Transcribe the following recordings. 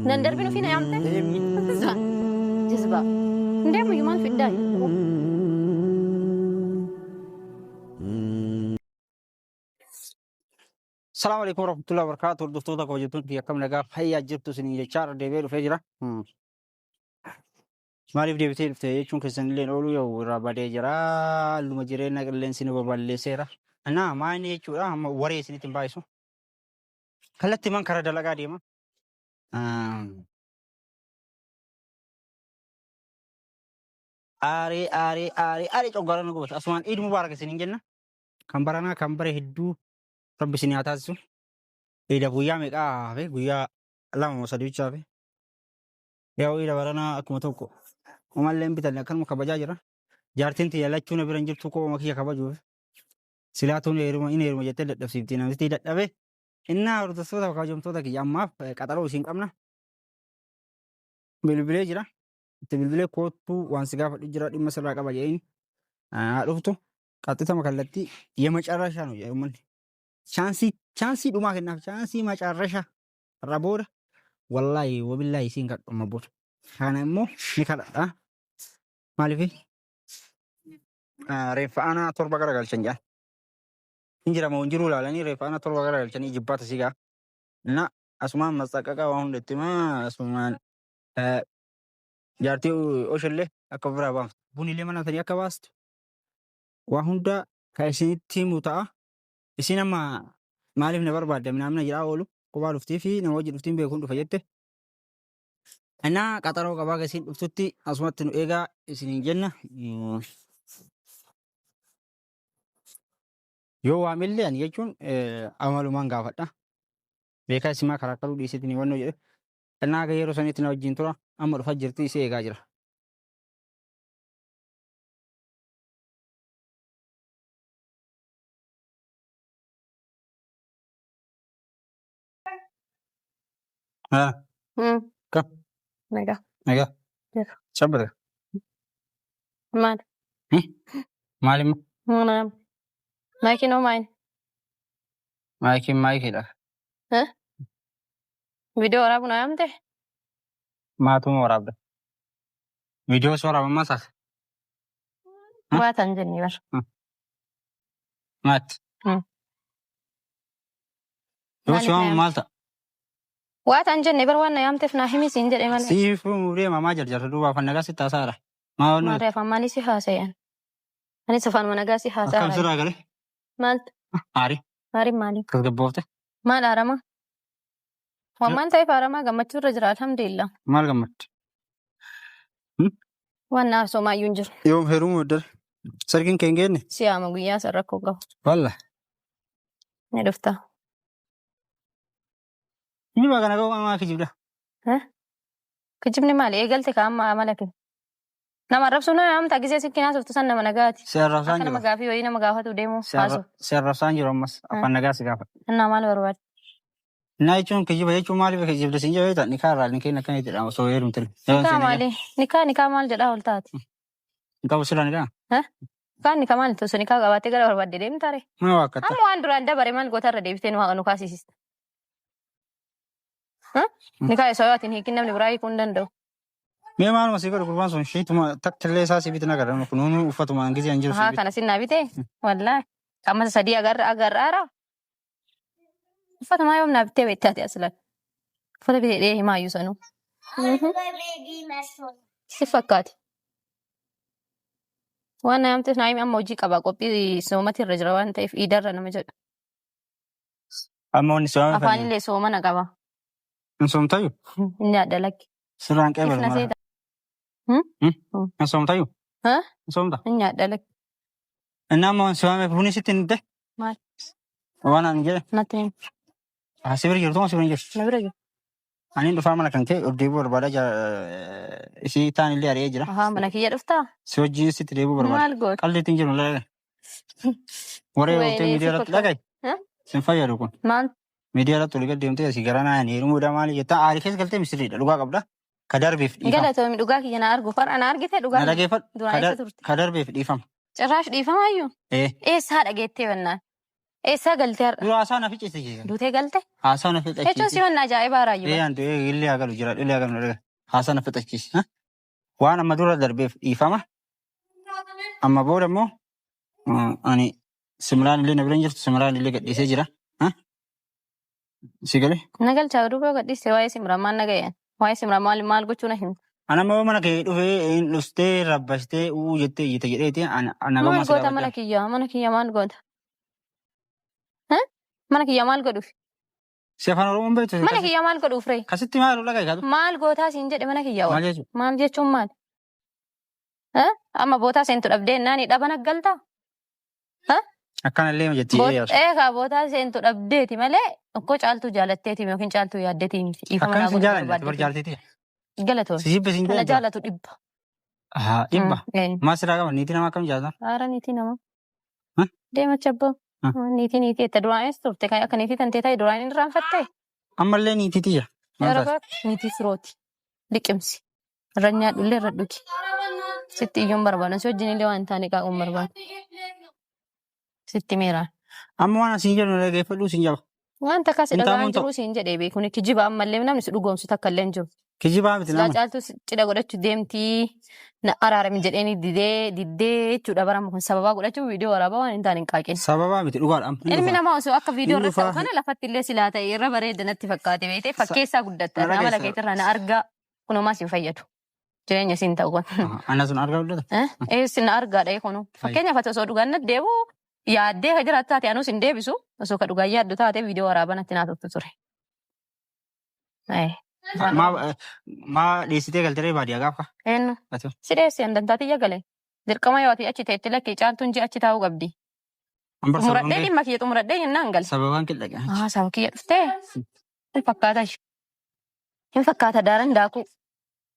Nan darbin ofii na yaamte? Jazbaa. Hin deemu iyyuu maal fiddaa? Salaamu alaikum warahmatullahi wabarakatuh. Hordoftoota kabajamtoota kiyya akkam nagaa fayyaa jirtu isin jechaa irra deebi'ee dhufee jira. Maaliif deebitee dhufte jechuun keessan illee ooluu yoo irraa badee jira. Halluma jireenya qilleensi nu babal'eesseera. Naa maayini jechuudha amma waree isinitti hin baay'isu. Kallattii man karaa dalagaa deema. Aaree aaree aaree aaree coggaara nu gubata. Asumaan Iid Mubaarak isiniin jenna. Kan baranaa kan bare hedduu Rabbi isin haa taasisu. Iida guyyaa meeqaa hafe? Guyyaa 2 moo 3 bichaa hafe. Yaa'u iida baranaa akkuma tokko umallee hin bitanne akkanuma kabajaa jira. Jaartiin tiyya lachuu na bira hin jirtu kooma kiyya kabajuuf. Silaa tun heeruma in heeruma jettee dadhabsiifti namtichi dadhabe. Innaa hordoftoota kabajamtoota kiyya ammaaf qaxaroo isin qabna. Bilbilee jira. Itti bilbilee koottuu waan si gaafadhu jira dhimma sirraa qaba jedheen haa dhuftu. Qaxxitama kallattii yemacarrashaa nu jedhe uummanni. Chaansii chaansii dhumaa kennaaf chaansii macarrashaa irra booda wallaahi wabillaahi isiin kadhu amma booda. Kana immoo ni kadhadha. Maaliif reeffa aanaa 7 garagalchan jedhan. Hin jira moo hin jiruu ilaalanii reeffa aanaa 7 garagalchanii jibbaata sigaa. Na asumaan masxaqqaqaa waan hunda itti himaa asumaan jaartii oshellee akka ofirraa baaftu. Bunilee mana sanii akka baastu waa hunda kan isinitti himu ta'a. Isin amma maaliif na barbaadda minaamina jedhaa oolu kophaa dhuftii fi nama wajji dhuftiin beekuun dhufa jette. Innaa qaxaroo qabaa gasiin dhuftutti asumatti nu eegaa isiniin jenna. Yoo waamillee ani jechuun amalumaan gaafadha. Beekaa isimaa karaa kaluu dhiisetti ni wannoo jedhe. Innaa haga yeroo sanitti na wajjin tura amma dhufa jirti isii eegaa jira. Ah, Kam? Nagaa. Nagaa. Jira. Sabbata. Maal? Maal immoo? Mana. Maayikiin hoo maayini? Maayikiin maayikiidha. Viidiyoo waraabuu na yaamte? Maatuma waraabda. Viidiyoo si waraaba ammas as. Waa tan jenne bar. Maatti. Yoo si Maaliif na waamu yaamte? maal ta'a? Waa tan jenne bar waan na yaamteef naa himi siin jedhe malee. Siif deema maa jarjarta duuba afaan nagaa sitti haasaara. Maa waan Maal afaan maalii si haasayan? Anis afaan nagaa si akkam haasaara. sirraa galee? Maaltu? Aarii Maariin maali? tasgabboofte. Maal aarama? Waan maal ta'eef aaramaa gammachuu irra jira alhamdulillah. Maal gammadde? Waan na aarsu homaayyuu hin jiru. Yoom heerumuu eddare? Sargiin kee hin geenne? Si yaama guyyaa san rakkoo qabu. Walla. Ni dhufta. Inni baga nagaa maa kijibda. Kijibni maali? Eegalte ka amma amala kee. Nama arrabsuu nama yaamta gisee sitti haasoftu san nama nagaati. Si arrabsaan Akka nama jiru. gaafii wayii nama gaafatu deemu Si arra- haasoftu. si arrabsaan jiru ammas afaan nagaa si gaafadha. Innaa maal barbaade? Innaa jechuun kijiba jechuun maaliif kijibda siin jedhu nikaa irraa nikeen akkana jedhama osoo heerumte. Nikaa maali? Nikaa nikaa maal jedhaa ol taate? Hin qabu sirraa nikaa? Nikaan nikaa maal osoo nikaa qabaattee gara barbaadde deemta ree? Maa waakkatta? Amma waan duraan dabare maal goota irra deebitee nu kaasisista? Nikaa osoo ati hin hiikin namni biraa hiikuu hin danda'u. Mee maaluma sii godhu gurbaan sun shiituma takka illee isaa sii bitu nagarra kunuunuu uffatuma hangizii hin jiru sii Haa bitu. kana sinnaa bitee wallaahi qammasa sadii agarra agarraara. Uffata maa yoom naa bittee beektaati aslan. Uffata bitee dhee himaayyuu sanuu. Si fakkaate. Waan na yaamteef naa himi amma hojii qaba qophii soomati irra jira waan ta'eef iidarra nama jedhu. Amma wanni si waame Afaanillee soomana qaba. Hin soomtayu? Hin nyaadha lakki. Sirraan qeebalu Ifna mara. seeta. Hin soomtayu? Ha? Hin soomta? Hin nyaadha lakki. Inni amma wanni si waame buni sitti hin dhufte? Maal? Waan ani jedhe. Natti himi. Ah, si bira jirtu moo si bira hin jirtu? Na bira jiru. Ani dhufaa mana kan kee ol deebi'uu barbaada jira. Isii taan illee ari'ee jira. Ahaa mana kiyya dhuftaa? Si wajjin sitti deebi'uu barbaada. Maal goota? Qalliitti hin jiru laala. Waree Wayne ooftee si miidiyaa irratti fakkaata. dhaga'i. Ha? Sin fayyadu kun. Maal? Miidiyaa irratti olii gad deemtee asii gara naa heerumuudha maali jettaa aarii keessa galtee misirriidha dhugaa qabda. Ka darbeef dhiifama. Galatoomi dhugaa kiyya na argu. Far'a na argite dhugaa Na kiyya. dhageeffadhu. Duraan Ka eessa dar- turte? Ka darbeef dhiifama. Cirraash dhiifamaayyuu? Ee. Eessaa dhageettee bannaan? Eessaa galte har'a? Dura haasaa na ficcisiise. Duutee galte? Haasaa na Jechuun fixachiisi. si manna ajaa'ibaa raayyuu. Ee antu ee illee haa galu jira illee haa galu dhaga. Haasaa na fixachiisi. Waan amma dura darbeef dhiifama. Amma booda immoo ani Simraan illee na bira hin jirtu Simraan illee gadhiisee jira. Si galee? Na galchaa duuba gadhiiste waa'ee Simraan maal na ga'e? Waa'ee Simraan maal maal gochuu na himta? Ana ammoo mana kee dhufee hin dhuftee rabbastee uu jettee iyyite jedheeti ana Maal gommaa si goota mana gaafadha. kiyyaa? Mana kiyya maal goota? Mana kiyya maal godhuuf? Si afaan Oromoon beektu Mana kiyya maal godhuuf ree? kasitti maal dhagaye kaatu? Maal gootaa siin jedhe mana kiyya Maal waan? jechuudha? Maal jechuun maal? Amma bootaa seentu dhabdee naani dhaba naggaltaa? Akkanallee jetti Eegaa bootaa seentu dhabdeeti malee okkoo caaltuu jaalatteeti yookiin caaltuu yaaddeeti miti. Dhiifama Akkana naa sin godhuu jaalanne bar barbaaddeeti. jaalteeti. Galatoon. Si jibbe sin Kana jaalata. jaalatu dhibba. Haa dhibba. Mm. Maal sirraa qaba niitii nama akkam jaalata? Haara niitii nama. Huh? Deema chabboo. Huh? Niitii niitii itti duraan eessa turte kan akka niitii tantee ta'e duraan inni irraanfatte. Ammallee niitii tiyya. Maal Yeroo taate? baatu niitii firooti. Liqimsi. Irra nyaadhullee irra dhugi. Sitti iyyuu hin barbaadu. Si wajjin illee waan hin taane qaaquu hin barbaadu. Sitti miiraan. Amma waan asiin jedhu dhaggeeffadhu siin jaba. Waan takka si Hin dhaga'aan taamuun ta'u. jiru siin jedhee beekuun kijiba ammallee namni si dhugoomsu takka illee hin jiru. Kijibaa miti Silaa nama. caaltuu cidha godhachuu deemtii na araarami jedheeni didee diddee jechuudha barama kun sababaa godhachuu viidiyoo waraabaa waan hin taane hin qaaqin. Sababaa miti dhugaadha. Hin Ilmi dhufa. namaa osoo akka viidiyoo Hin irratti ta'u dhufa. kana lafatti illee silaa ta'e irra bareeda natti fakkaate beekte fakkeessaa guddatta Na amala dhageessa. keetirraa na argaa kunumaa siin fayyadu. Jireenya siin ta'u kun. Ana sun argaa guddata. Eessi na argaadha kunu. Fakkeenyaaf ati osoo dhugaan natti deebi'u yaaddee ka jiraattu taate anuus hin deebisu osoo ka dhugaan yaaddu taate viidiyoo waraabaa natti naa turtu ture. Maa maa dhiyeessitee galteree baadiyyaa gaafa? Eenyu? Ati. Si dhiyeessi handantaa tiyya gale. Dirqama yoo ati achi teetti lakkee caaltuun ji'a achi taa'uu qabdi. Ambar Xumuradhee sababaan dhimma kiyya xumuradhee jennaan gale. sababaan qildhaqa. Ah, saba kiyya dhuftee? Hin fakkaata. Hin fakkaata daaran daakuu.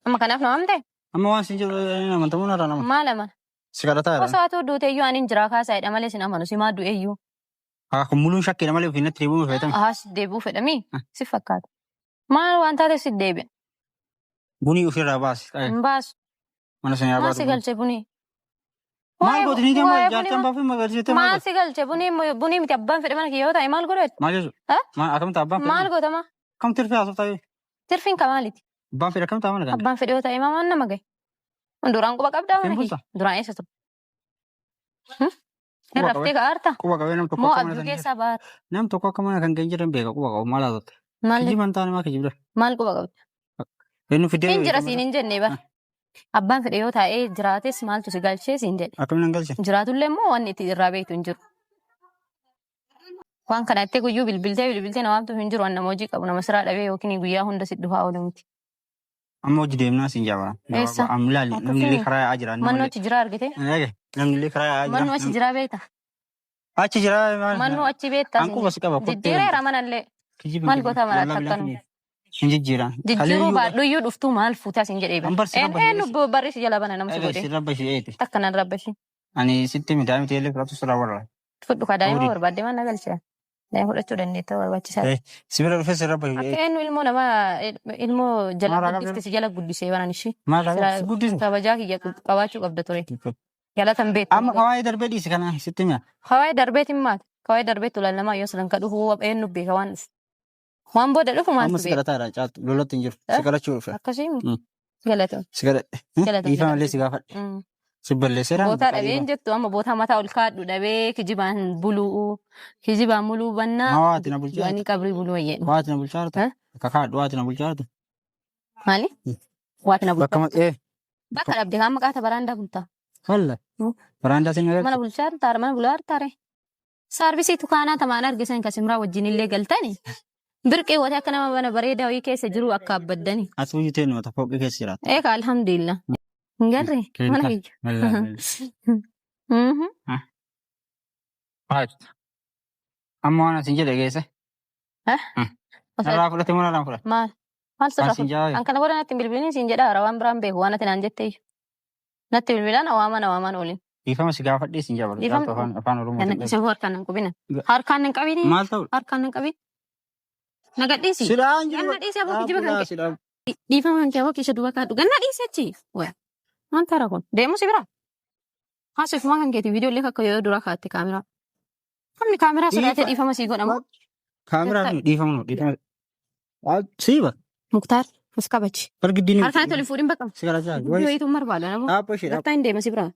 Amma kanaaf na waamte? Amma waan siin jedhu amantamuu narraa nama. Maal amana? Si kadhataa jira. Osoo atuu duute iyyuu ani hin jiraa kaasaa'edha malee sin amanu. Si maa du'e iyyuu. Haa kun muluun shakkiidha malee ofiin natti deebi'uu feetame. Haa si deebi'uu fedhamii? Si fakkaata. Maal waan taateef si deebi'a? Bunii ofirraa baasi. Hin baasu. Mana sana yaa Maal si baatu. galche bunii? Maal Waa'ee gooti ni deema waa'ee bunii jaartiin maal baafii magaalisiitee maal maal gooti? si galche bunii bunii miti abbaan fedhe mana kiyya yoo ta'e maal godhu? Maal jechuudha? Ha? Maal akkamitti abbaan fedhe? Maal gootama? Akkam tirfii haasoftaa yoo? Tirfiin ka maaliiti? Abbaan fedhe akkamitti mana kana? Abbaan fedhe yoo ta'e maal nama gahe? Duraan quba qabdaa Ofiin mana kiyya? bulta? Duraan eessa ture? Hin Quba raftee qabee ka aarta? quba qabee nam tokko Moo akka mana abjuu sana hin keessaa baara? Nam tokko akka mana kan hin jiran beeka quba qabu maal haasofta? Maal Kijiba hin taane maa kijibda? maal quba qabda? Inni fidee Hin jira siin hin jenne bara. Abbaan fedhe yoo taa'ee jiraates maaltu si galchee siin jedhe. Akkamiin hin galche? Jiraatullee immoo wanni itti irraa beektu hin jiru. Waan kana itti guyyuu bilbiltee bilbiltee na waamtu hin jiru. Waan nama hojii qabu nama siraa dhabee yookiin guyyaa hunda si dhufaa oolu miti. Amma hojii deemnaa siin jaabara. Eessa? Amma ilaali namni illee karaa yaa'aa jira. Mannoo achi jira argite? Namni illee karaa yaa'aa jira. Mannoo achi jira beekta? Achi jira maal? Mannoo achi beekta? An quba si qaba kottee. Jijjiireera manallee. Kijiba Maal goota mara akkanuma? Hin jijjiiran. Jijjiiruu baadhuyyuu dhuftuu maal fuutaa siin jedhee An barsi bara. rabba Eenyu barri si jala bana nama si godhe. Si rabba si eete. Takka nan rabbashi. Ani sitti miti miti illee fudhatu sirraa warra. Fudhu ka daa'ima Oodi. barbaadde mana galchee. Daa'ima fudhachuu dandeetta barbaachisaadha. Si bira dhufee si rabba si Akka eete. eenyu ilmoo nama ilmoo jala Maal ragaa guddifte si jala guddisee baran ishii. Maal ragaa si guddisu? Kabajaa kiyya qabaachuu qabda ture. Galatan beektu. Amma kawaayee darbee dhiisi kana sitti mi'a. Kawaayee darbeetiin maal? Kawaayee darbeetti ulaalamaa yoo sadan ka dhufu eenyu beeka waan dhufu. Waan booda dhufu Amma maaltu si beeka? kadhataa jira caaltu lolatti hin jiru. Si kadhachuu dhufe. Akkasii Mm. galatoon. Si kadhadhe. Galatoon Dhiifama illee si gaafadhe. Mm. Si balleesseera. Bootaa dhabee hin jettu amma bootaa mataa ol kaadhu dhabee kijibaan buluu kijibaan buluu bannaa Maa waati na bulchaa du'anii qabrii buluu wayyeen. Waati na bulchaa jirta. Eh? Akka kaadhu waati na bulchaa jirta. Maali? Mm. Waati na Bakka bulchaa. ee Bakka dhabde kaan maqaata baraandaa bultaa. walla Mm. baraandaa sin Mana agartu. bulchaa taare mana bulaa taare. Saarbisii tukaanaa tamaan argisan kasimraa wajjin illee galtani. Birqee wate akka nama mana bareedaa wayii keessa jiru akka abbaddani. Ati hojii ta'e nama fooqii keessa jiraata. Eeka alhamdulillah. Hin garre mana kiyya. Mhm. Amma waan asin jedhe geesse. Eh? Osoo Narraa fudhate moo narraan fudhate? maal? Maal sirraa Waan sin jaawee. An kana booda natti hin bilbilin siin jedha hara waan biraan beeku waan ati naan jette iyyuu. Natti bilbilaan awaaman awaaman oolin. Dhiifama si gaafadhee sin jaabala. Dhiifama- Caaltu afaan afaan Ganna Oromootiin. dhiise harkaan hin qabina. Harkaan hin qabini. Maal ta'u? Harkaan hin qabin. Na gadhiisi. Sidhaan jiru. Ganna dhiise aboo kijiba kan kee. Sidhaan. Dhiifama kan kee aboo keessa duuba kaadhu. Ganna dhiise achi. Waya. Maal taara kun? Deemu si bira. Haasofuma kan keeti viidiyoo illee akka yoo dura kaatte kaameraa. Namni kaameraa sodaatee Dhiifa. dhiifama sii godhamu. Kaameraa dhiifama nu dhiifama. Siiba. Muktaar of kabaji. Bargiddiin. Harkaan toli fuudhin bakka. Si kadhachaa. Dubbii wayiitu barbaada nama. Dhaabba ishee dhaabba. Gartaa hin deema si biraa.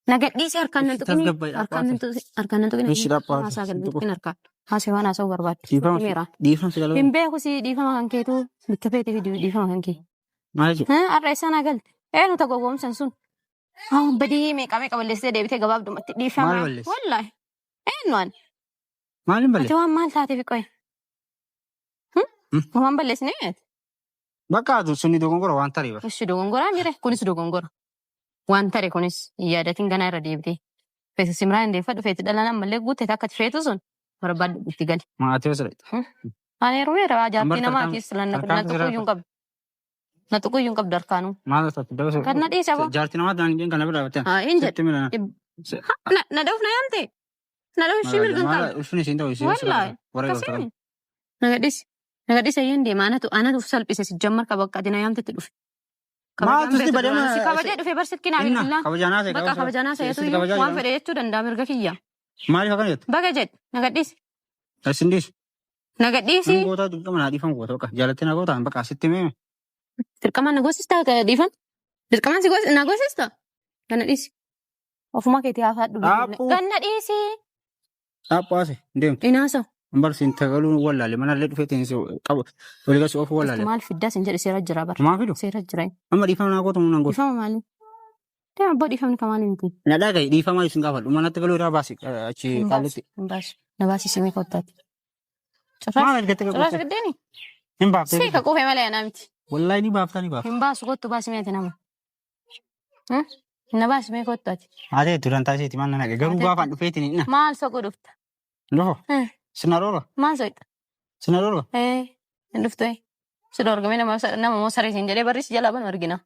Na gadhiisi harkaan nan tuqini. Tasgabbaa'e Harkaan nan tuqini. Harkaan nan tuqini. Ishee dhaabba. Haasaa galme tuqin harkaan. Haasee waan haasa'uu barbaadde. Dhiifama. Himeera. Dhiifama si galaa. Hin beeku si dhiifama kan keetu bikka feete fidi dhiifama kan kee. Maal jechuudha? Har'a eessaa naa galte? Eenyu ta gowwoomsan sun? Badii meeqa meeqa balleessitee deebitee gabaabdumatti dhiifama. Maal balleesse? Wallaahi. Eenyu ani? Maaliin Ati balleesse? waan maal taateef qoye? Waan balleessinee? Bakka ati sunni dogongora waan tarii bara. Ishi dogongoraa mire kunis dogongora. Waan tare kunis hin yaadatin ganaa irra deebitee. Feeti simraa hin deeffadhu feeti dhalaan ammallee guutte akka ati feetu sun barbaaddu itti gali. Maatii osoo dha. Ani yeroo meera jaartii Ambar namaatiis na tarkaanfii tuquu iyyuu hin qabdu. Na tuquu iyyuu hin qabdu harkaanuu. Maal taate dabasu. Kan na dhiisa boo. Jaartii namaa ta'an hin kana bira dhaabbatte. Haa hin jedhu. Sitti mila. Na dha'uuf na yaamte. Na dha'uuf ishii mirga hin qabdu. Ulfinni isiin ta'u isiin Wallaahi. warra gaafatan. Akkasii. Na gadhiisi. Na gadhiisi ayyeen deema anatu anatu uf salphise si jammar qaba akka ati na yaamtetti dhufe. Maaltu si badee Si kabajee dhufe bar silkii naa Inna bilbilaan. kabajaanaa ta'e Bakka kabajanaa sitti ta'etu kabajaa waan jira. fedhe jechuu danda'a mirga kiyya. Maaliif akkana jettu? Baga jedhe na gadhiisi. Isin dhiisu. Na gadhiisi. Hin gootaa dirqama naa dhiifama goota bakka jaalattee na gootaan bakka asitti mee Dirqamaan na goosistaa dhiifama? Dirqamaan si na goosistaa? Ganna dhiisi. Ofuma keetii haasaadhu. Dhaabbuu. Ganna dhiisi. Dhaaphaase hin deemtu. Inaasa. Ambar siin tagaluu wallaale manallee dhufeetiin si qabu walii galchu ofu wallaale. Maal fiddaa sin jedhe seera jira bara. Maa fidu? Seera jira. Amma dhiifama naa gootu nan gootu. Dhiifama maali? Deema abbaa dhiifamni ka maali miti? Na dhaga'i dhiifama isin gaafadhu manatti galuu irraa baasi achi Hin baasu. qaallitti. Hin baasu. Na baasisi mee kottaati. Maal argatte Cirraas qabu? giddeeni? Hin baaftee. Sii ka quufee malee anaa miti. Wallaahi ni baaftaa ni baafta. Hin baasu kottu baasi mee ati nama. Na baasi mee kottu ati. Haatee turan taasiseeti maal na dhaga'i garuu Haatee- gaafaan dhufeetiin hin Maal soquu dhufta? Dhufo. Sina roora. Maal soqxa? Sina roora. Hin dhuftu. Si dorgomee nama nama moo saree siin jedhee barri si jalaa banu argina.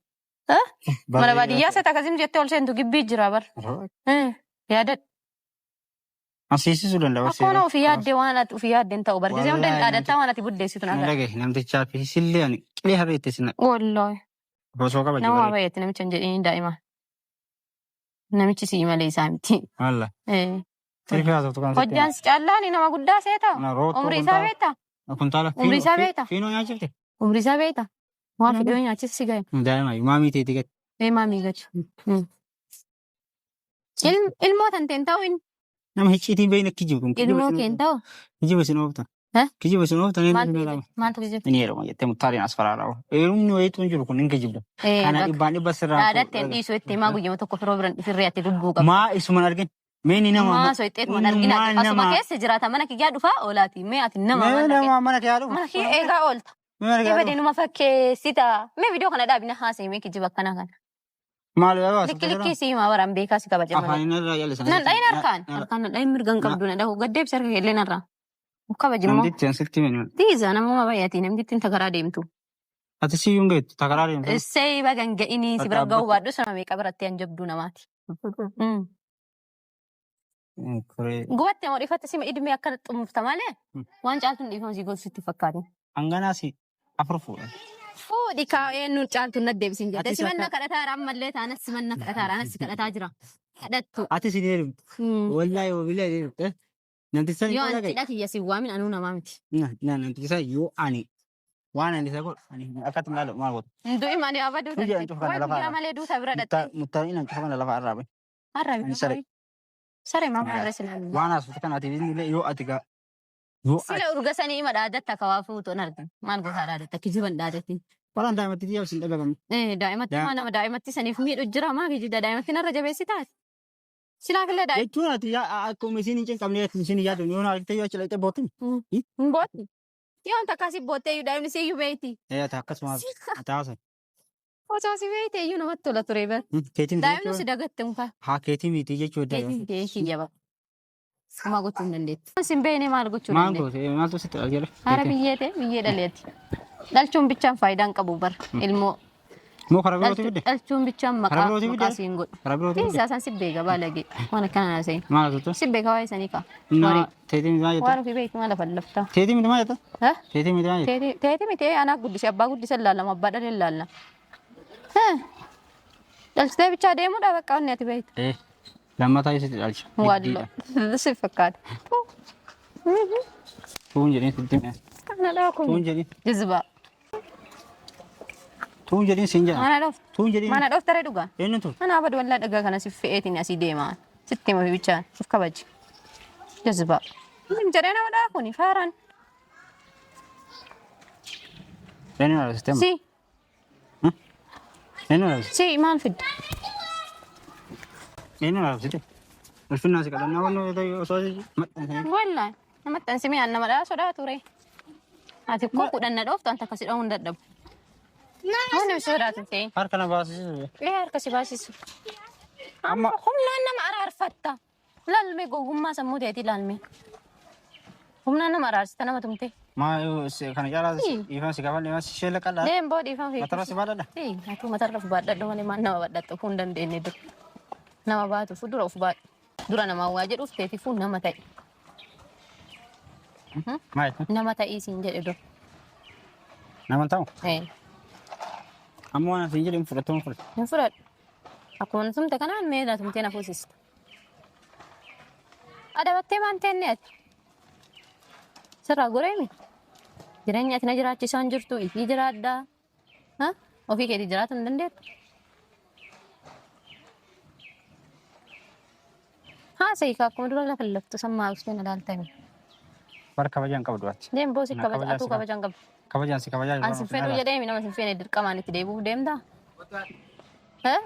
Mana baadiyyaa isa takkasim jettee ol seentu gibbii jira bar. Yaadadhu. Asiisisuu danda'a. Akkuma ofii yaaddee waan ati ofii yaaddee hin ta'u bar. Gisee hunda hin dhaadatta waan ati buddeessitu Na na dhaga'i namtichaa fi sillee ani qilee harreetti sina Wallaahi. osoo kabaje Nama waa bareeda. baay'eetti namicha hin jedhini daa'ima. Namichi sii malee isaa miti. Wallaahi. Tirfii haasoftu kan sitti Hojjaan si caallaani nama guddaa seeta. Na rootoo Umrii isaa beektaa? Kuntaala. Umrii isaa beektaa? Fiinoo nyaachifte? Umrii isaa beektaa? Waan fidee nyaachise si gahe. Daa'ima maamii teetii gadi. Ee maamii gadi. Ilmoo tan ta'e ta'u inni. Nama hicciitiin beekne kijibu kun. Ilmoo kee hin ta'u. Kijiba isin ooftan. Eh? Kijiba isin ooftan. Maaltu kijiba? Inni heeruma jettee muttaariin as faraara. Heerumni wayiitu hin jiru kun hin kijibda. Ee Kana bakka dhibbaan dhibba sirraa. dhaadatte hin dhiisu itti himaa guyyama tokko firoo biran dhufirree ati lubbuu qabda. Maa isuman argin. Mee ni nama. Maa soixxeetuma hin argina Maa ati asuma nama- keessa jiraata mana kiyyaa dhufaa oolaati. Mee ati nama Mee mana kee nama mana kee haa dhufu. mana kee eegaa oolta. Mee mana kee haa Ebade dhufu. numa fakkeessita. Mee viidiyoo kana dhaabina haasa'e mee kijiba akkanaa kana. Maal yoo Likki likkii si himaa baraan beekaa si kabaja malee. Afaan inni irraa jallisan. Nan dhayin harkaan. Harkaan nan dhayin mirga hin qabdu na dhahu. Gaddeebsi harka keellee narraa. Kabaji immoo. Namtichi sitti himee. Tiiza namuma baay'atii namtittiin tagaraa deemtu. Ati siyyuu hin geettu takaraa deemtu. Essee bagan ga'inii si bira ga'uu baadhu sana meeqa biratti hanjabduu namaati. Gubatte moo dhifatte sima idmee akkana xumurta malee waan caaltuun dhiifama si godhu sitti fakkaate. Hanganaas afur fuudhan. Fuudhi kaa'ee nu caaltuun na deebisin jette. Ati Simanna sakka- kadhataa jira ammallee taanas simanna kadhataa jira anas si kadhataa jira. Kadhattu. Ati si deebiftu. Wallaahi wabilee deebifte. Namtichi Yoo yoo ani dhagaye. cidha kiyya si waamin anuu namaa miti. Namtichi sana yoo ani waan ani isa godhu ani akkatti ilaalu maal godhu. Du'i malee abaduu Tuyya danda'e. hin cufa kana Wayi lafa guyyaa irraa. malee duuta bira dhatte. Muttaarii nan cufa kana lafa irraa bahe. Har'a Ani sare. Saree maaf har'a silaa. Waan haasofte kana ati illee yoo ati gaa yoo ati Sila urga sanii ima dhaadatta ka waa fuutu hin argin. Maal gosaa dhaadatta kijiban dhaadatti. Walaan daa'imatti xiyyaa isin dhagabamne. Eh daa'imatti maa nama daa'imatti saniif miidhu jira maa kijibda daa'imatti narra jabeessi taate. Silaafillee daa'imatti Jechuun ati akkuma isin hin cinqabne akkuma isin hin yaaddu yoo na argite yoo achi dhaqxee bootti. hin bootti. Yoon takka si boottee iyyuu daa'imni si iyyuu beeyti. Ee ati akkasuma ati haasa'e. Osoo si beeyte iyyuu namatti tola ture bar. Keetiin Daa'imni si dagatte muka. Haa keetii miti jechuudha. Keetiin kee kiyya ba. Homaa gochuu hin dandeettu. Sin beekne maal gochuu Maal dandeettu? goote maaltu sitti dhala Haara biyyee ta'e biyyee dhaleeti. Dhalchuun bichaan faayidaa hin qabu bar ilmoo. Moo karaa birootii fidde? Dhalchuun bichaan Karaa maqaa birootii maqaa fidde? siin godhu. Karaa birootii fidde? Isaa san si beeka baalagee waan akkana naasa'in. Maal goote? Si beeka waa'ee sanii kaa. Na teetii miti maal jette? Waan ofii beektu maal lafa laftaa. Teetii miti maal jette? Teetii miti maal jette? Teeti miti anaa guddise abbaa guddise laallama abbaa dhalee laallama. Dhalchitee bichaa deemuudha bakka wanni ati beektu. Ee. Lammataa eessatti dhalcha? Waalloo. Si fakkaata. Tuun jedheen sitti hime. Kana dhaa kun. Tuun jedheen. Jazbaa. Tuun jedheen siin jedha. Mana dhoofta. Tuun jedheen. Mana dhoofta ree dhugaa. Eenyu tun? Mana abadu wallaa dhagaa kana si fe'eetiin asii deemaa. Sitti hima bichaan. Of kabaji. Jazbaa. Jedhee nama dhaa kuni faaraan. Eenyu dhalchite amma? Si. Eenyu dhalchite? Si maal fidda? Eenyu dhalchite? Ulfinnaa si kadhannaa waan osoo maxxansanii. Wallaahi. Namatti ansimee an nama dhaa sodaa ture. Ati koo kudhan na dhooftu an takka si dhahuu hin dadhabu. Waan namni sodaatu hin ta'in. Harka na baasisisu. Ee harka si baasisu. Amma humnaan nama araarfatta. Laalmee gowwummaa sammuu teetii laalmee. Humnaan nama araarsita nama tumtee. Maa kana caalaa dhiifama si gaafadhe si ishee laqadhaa. Deem boo dhiifama fi. Matarra si baadhadha. Ee atuu matarra of baadhadhu malee maal nama baadhattu ofuu hin dandeenye dura. Nama baatu dura of baadhu. Dura namaa waa jedhuuf teetifuu nama ta'i. Maal? Nama ta'ii siin jedhe dura. Nama ta'u? Ee. Amma waan asiin jedhe hin fudhattu hin fudhattu. Hin fudhadhu. Akkuma tumte kanaan mee na tumtee na fuusista. Adabattee maan teenne ati? Sirraa goreemi? Jireenya ati na jiraachisaa hin jirtu, ifii jiraadhaa. Ha? Ofii keetii jiraatu hin dandeettu. Haasa'ii ka akkuma dura lafa laftu sammaa ustee na laaltami. Bara kabajaan qabdu ati. Deem boosi Na kabaja kabajaan atuu si qaba. kabajaan qabdu. Kabajaan si kabajaa An sin fedhuu jedhee nama sin feene dirqamaan itti deebi'uuf deemtaa? Eh?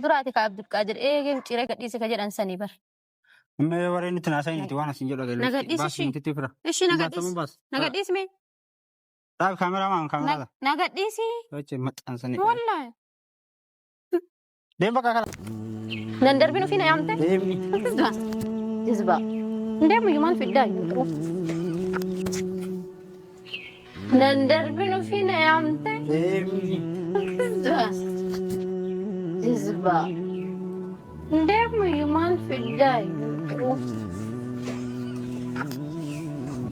Duraati ka Abdulqaadir eegee ciree gadhiise ka jedhan sanii bar. Amma yoo warreen nutti naasaa nuti waan asiin jedhu Na gadhiisi Baas ishii. nuti fira. Ishii na Baas gadhiisi. baas. Na gadhiisi mee? Dhaab kaameraa maan kaameraa. Na gadhiisi. Wache maxxansanii. Wallaahi. Deem bakka kana. Nan darbin ofii na yaamte? Deemni. Jizbaa. Deemu maal fiddaa iyyuu. Nan darbin ofii na yaamte? Deemni. Jizbaa. Deemu maal fiddaa iyyuu.